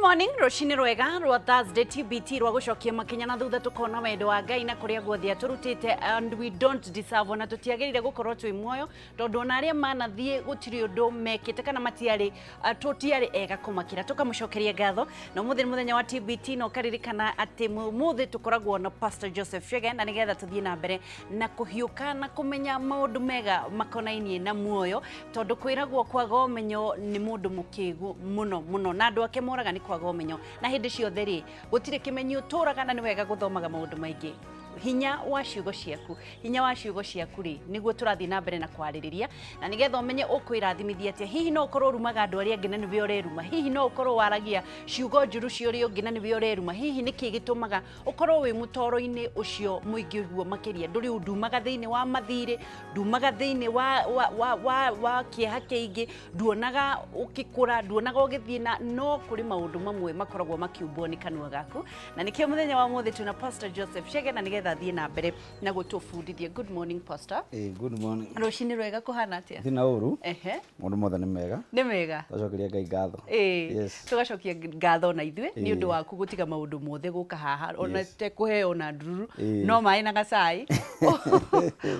Morning, rũcinĩ rwega rwa Thursday TBT rwa gũcokia makinya na thutha tũkona wendo wa Ngai na kũrĩa guothe atũrutĩte, and we don't deserve, ona tũtiagĩrĩire gũkorwo twĩ muoyo tondũ ona arĩa manathiĩ gũtirĩ ũndũ mekĩte kana matiarĩ tũtiarĩ ega kũmakĩra. Tũkamũcokeria ngatho na ũmũthĩ nĩ mũthenya wa TBT na ũkaririkana atĩ ũmũthĩ tũkoragwo na Pastor Joseph Chege na nĩgetha tũthiĩ na mbere na kũhiũka na kũmenya maũndũ mega makonainie na muoyo, tondũ kwĩragwo kwaga ũmenyo nĩ mũndũ mũkĩgu mũno mũno, na andũ ake moraga nĩ kwaga ũmenyo, na hĩndĩ ciothe rĩ gũtirĩ kĩmenyi ũtũraga, na nĩ wega gũthomaga maũndũ maingĩ. Hinya wa ciugo ciaku, hinya wa ciugo ciaku rĩ, nĩguo tũrathiĩ na mbere na kwarĩrĩria, na nĩgetha ũmenye ũkwĩrathimithia atĩa. Hihi no ũkorwo ũrumaga andũ arĩa angĩ na nĩwe ũreruma? Hihi no ũkorwo waragia ciugo njũru cia ũrĩa ũngĩ na nĩwe ũreruma? Hihi nĩkĩ gĩtũmaga ũkorwo wĩ mũtoro-inĩ ũcio mũingĩ ũguo makĩria? Ndũrĩ ndumaga thĩinĩ wa mathirĩ, ndumaga thĩinĩ wa kĩeha kĩingĩ, nduonaga ũgĩkũra, nduonaga ũgĩthiĩ na no kũrĩ maũndũ mamwe makoragwo makĩumbwo nĩ kanua gaku, na nĩkĩo mũthenya wa ũmũthĩ twĩna Pastor Joseph Chege na nĩgetha athiĩ na mbere na gũtũbundithia. Good morning, Pastor. Eh, good morning. Rũcinĩ rwega, kũhana atĩa? Thina ũru. Maũndũ mothe nĩ mega. Nĩ mega. Twacokeria Ngai ngatho. Yes. Tũgacokia ngatho na ithuĩ nĩ ũndũ waku gũtiga maũndũ mothe gũka haha ona te kũheo na ndururu, no maĩ na gacai,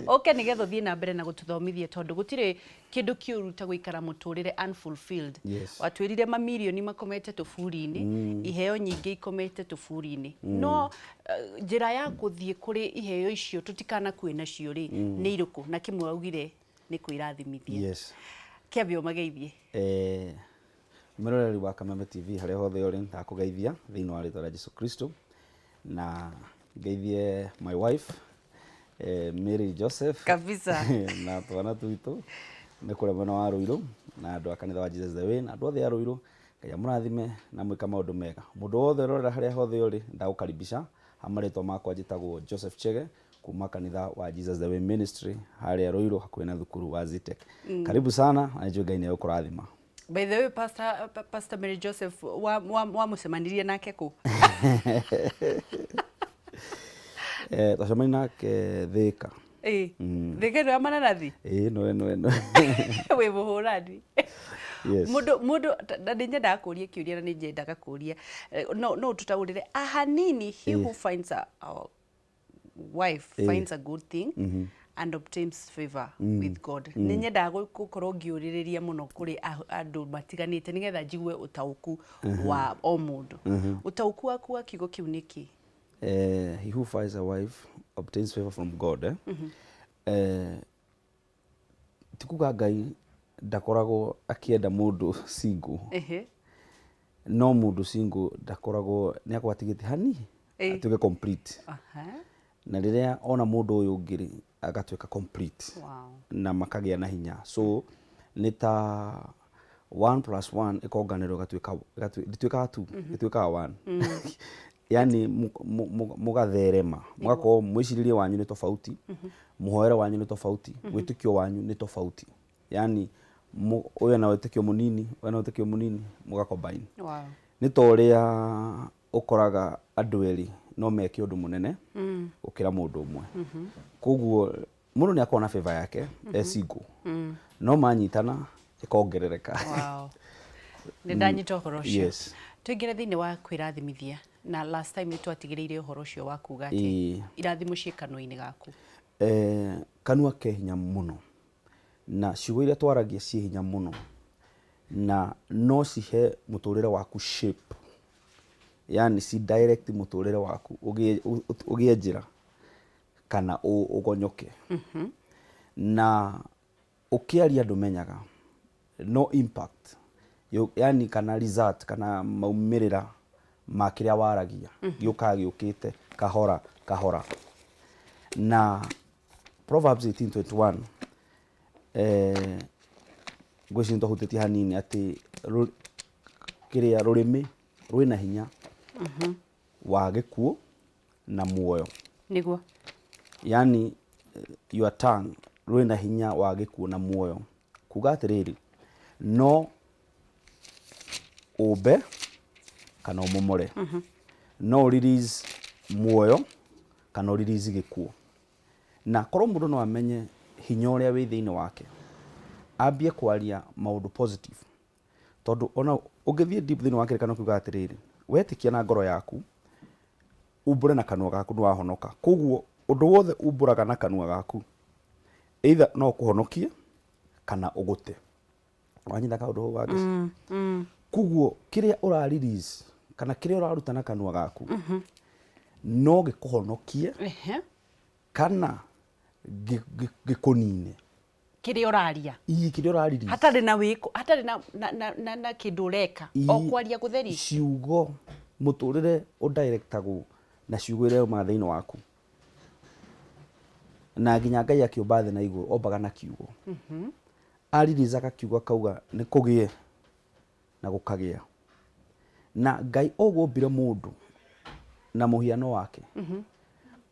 ũke nĩgetha ũthiĩ na mbere na gũtũthomithia, tondũ gũtirĩ kĩndũ kĩũru ta gũikara mũtũrĩre unfulfilled. Watwĩrire mamirioni makomete tũburi-inĩ, iheo nyingĩ ikomete tũburi-inĩ, no njĩra ya gũthiĩ kũrĩ iheo icio tũtikanakue nacio rĩ, nĩ irĩkũ? Na kĩmwe waugire nĩ kwĩrathimithia. Kĩambe ũmageithie. Mwĩroreri wa Kameme TV harĩa hothe ũrĩ, ndakũgeithia thĩinĩ wa rĩtwa rĩa Jesu Kristo, na ngeithie my wife, Mary Joseph. Na twana twitũ nĩ kũrĩa mwena wa Ruiru, na andũ a kanitha wa Jesus the Way, na andũ othe a Ruiru, Ngai amũrathime na mwĩka maũndũ mega. Mũndũ wothe ũrorera harĩa hothe ũrĩ, ndagũkaribisha. Ha marĩtwa makwa njĩtagwo Joseph Chege kuma kanitha wa Jesus the Way Ministry harĩa Ruiru hakuhĩ na thukuru wa Zetech. Karibu sana na nĩnjũĩ Ngai nĩ egũkũrathima. By the way, Pastor Mary Joseph, wamũcemanirie nake kũ? Twacemania nake Thĩka. Ĩ, Thĩka ĩno ya mananathi? Ĩ, ĩno ĩno ĩno. Wĩ mũhũrani. Yes. Mũndũ na nĩ nyendaga kũria kĩũria na nĩ nyendaga kũria, no ũtũtaũrĩre ahanini, he who finds a wife finds a good thing and obtains favor with God. Nĩ nyendaga gũkorwo ngĩũrĩrĩria mũno kũrĩ andũ matiganĩte nĩgetha njigue ũtaũku wa o mũndũ. Ũtaũku waku wa kiugo kĩu nĩ kĩ? He who finds a wife obtains favor from God. Eh? Ti kuga Ngai ndakoragwo akĩenda mũndũ single. No mũndũ single ndakoragwo, nĩ akoragwo atigĩtie hani atuĩke complete. Na rĩrĩa ona mũndũ ũyũ ũngĩ rĩ, agatuĩka complete. Na makagĩa na hinya. So nĩ ta one plus one ĩkonganĩrwo ĩgatuĩka, ndĩtuĩkaga two, ĩtuĩkaga one. Yani mũgatherema, mũgakorwo mwĩcirĩrie wanyu nĩ tofauti, mũhoere wanyu nĩ tofauti, wĩtĩkio wanyu nĩ tofauti. Yani ũyũ ena wĩtĩkio mũnini, ũyũ ena wĩtĩkio mũnini, mũga combine. Nĩ ta ũrĩa ũkoraga andũ erĩ no meke ũndũ mũnene gũkĩra mũndũ ũmwe. Koguo mũndũ nĩ akoragwo na favor yake e single, no manyitana ĩkongerereka. Wow. Nĩ ndanyita ũhoro ũcio. Tũingĩre thĩinĩ wa kwĩrathimithia, na last time nĩ twatigĩrĩire ũhoro ũcio wa kuga atĩ irathimo ciĩ kanua-inĩ gaku. Kanua ke hinya mũno, na ciugo iria twaragia ciĩ hinya mũno, na no cihe mũtũrĩre waku shape, yani ci direct mũtũrĩre waku ũgĩe njĩra kana ũgonyoke. Na ũkĩaria ndũmenyaga no impact, yani kana result kana maumĩrĩra ma kĩrĩa waragia gĩũkaga gĩũkĩte kahora kahora. Na Proverbs 18:21, ngwĩciria nĩtwahutĩtie hanini atĩ kĩrĩa rũrĩmĩ rwĩna hinya wa gĩkuũ na muoyo. Yani your tongue rwĩna hinya wa gĩkuũ na muoyo. Kuga atĩrĩrĩ, no ũmbe kana ũmomore. No ũ release muoyo kana ũ release gĩkuũ. Na korwo mũndũ no amenye hinya ũrĩa wĩ thĩinĩ wake, ambie kwaria maũndũ positive. Tondũ ona ũngĩthiĩ deep thĩinĩ wa kĩrĩkanĩro kiugaga atĩrĩrĩ, wetĩkia na ngoro yaku, umbũre na kanua gaku nĩ wahonoka. Koguo ũndũ wothe umbũraga na kanua gaku, either no ũkũhonokie kana ũgũte. Wanyita kaũndũ hau Wangeci? Koguo kĩrĩa ũra release kana kĩrĩa ũraruta na kanua gaku no gĩkũhonokie kana gĩkũnine. Kĩrĩa ũraria. Ii, kĩrĩa ũra release. Hatarĩ na wĩko, hatarĩ na kĩndũ ũreka. O kwaria gũtheri. Ciugo, mũtũrĩre ũdirectagwo na ciugo iria yaumaga thĩinĩ waku. Na nginya Ngai akĩũmba thĩ na igũrũ, ombaga na kiugo. Aririzaga kiugo akauga nĩ kũgĩe na gũkagĩa. Na Ngai ũguo ombire mũndũ na mũhiano wake,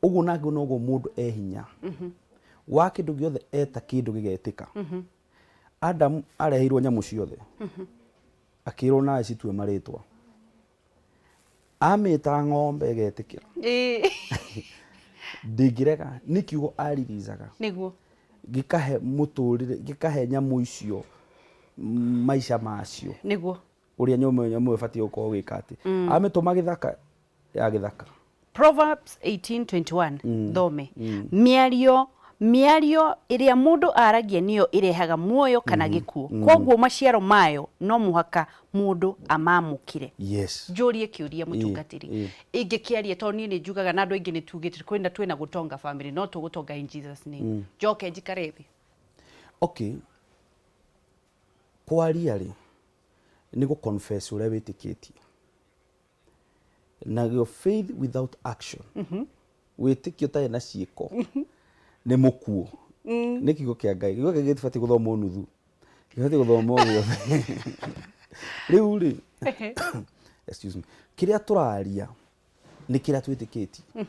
ũguo nake noguo mũndũ e hinya wa kĩndũ gĩothe eta kĩndũ gĩgetĩka. Adamu areheirwo nyamũ ciothe, akĩrwo nawe citue marĩtwa. Amĩta ng'ombe ĩgetĩkĩra. Ndĩngĩrega, nĩ kiugo aririzaga. Gĩkahe mũtũrĩre, gĩkahe nyamũ icio maica macio. Ũrĩa nyamũ nyamũ ĩbatiĩ gũkorwo gwĩka atĩ. Amĩtũma gĩthaka ya gĩthaka. Proverbs 18:21 thome. Mĩario mĩario ĩrĩa mũndũ aragia nĩyo ĩrehaga muoyo kana gĩkuũ. Kwoguo maciaro mayo no mũhaka mũndũ amamũkĩre. Yes. Njũrie kĩũria mũtungatĩri. Ingĩkĩaria tondũ niĩ nĩ njugaga na andũ aingĩ nĩ tugĩte kwĩna twĩna gũtonga family no tũgũtonga in Jesus name. Njoke njikare thĩ. Okay. Kwaria rĩ, nĩ gũ confess ũrĩa wĩtĩkĩtie. Naguo faith without action, wĩtĩkio ũtarĩ na ciĩko nĩ mũkuũ. Nĩ kiugo kĩa Ngai. Kiugo kĩa Ngai gĩtibatiĩ gũthomwo nuthu, gĩbatiĩ gũthomwo gĩothe. Rĩu rĩ, excuse me, kĩrĩa tũraria nĩ kĩrĩa twĩtĩkĩtie.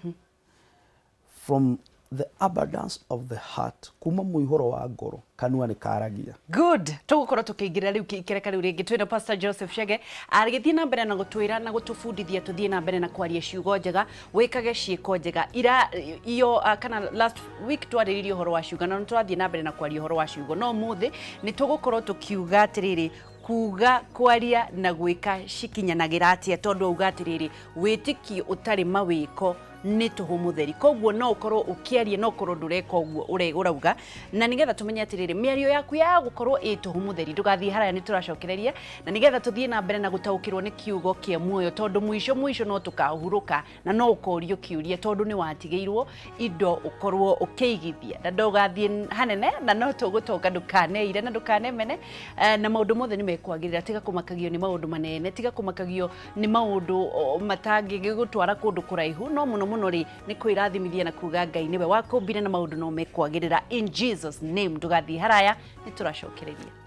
From the abundance of the heart, kuma mũihũro wa ngoro, kanua nĩ karagia. Good. Tũgũkorwo tũkĩingĩra rĩu ikereka rĩu rĩngĩ twĩna Pastor Joseph Chege agĩthiĩ na mbere na gũtwĩra na gũtũbundithia tũthiĩ na mbere na kwaria ciugo njega, wĩkage ciĩko njega. Ira iyo kana last week twarĩrĩirie ũhoro wa ciugo na nĩ tũrathiĩ na mbere na kwaria ũhoro wa ciugo, no ũmũthĩ nĩ tũgũkorwo tũkiuga atĩrĩrĩ, kuga kwaria na gwĩka cikinyanagĩra atĩa, tondũ auga atĩrĩrĩ, wĩtĩkio ũtarĩ mawĩko nĩ tũhũ mũtheri. Koguo no ũkorwo ũkĩaria no ũkorwo ndũreka ũguo ũrauga, na nĩgetha tũmenye atĩrĩrĩ, mĩario yaku ya gũkorwo ĩ tũhũ mũtheri, ndũgathiĩ haraya, nĩ tũracokereria na nĩgetha tũthiĩ na mbere na gũtaũkĩrwo nĩ kiugo kĩa muoyo, tondũ mũico mũico no tũkahurũka na no ũkorio kĩũria, tondũ nĩ watigĩirwo indo ũkorwo ũkĩigithia, na ndũgathiĩ hanene, na no tũgũtonga, ndũkaneire na ndũkanemene, na maũndũ mothe nĩ mekwagĩrĩra. Tiga kũmakagio nĩ maũndũ manene, tiga kũmakagio nĩ maũndũ matangĩgũtwara kũndũ kũraihu, no mũno mũno rĩ, nĩ kwĩrathimithia na kuga Ngai nĩwe wakũmbire na maũndũ no mekwagĩrĩra in Jesus name. Ndũgathiĩ haraya, nĩ tũracokereria.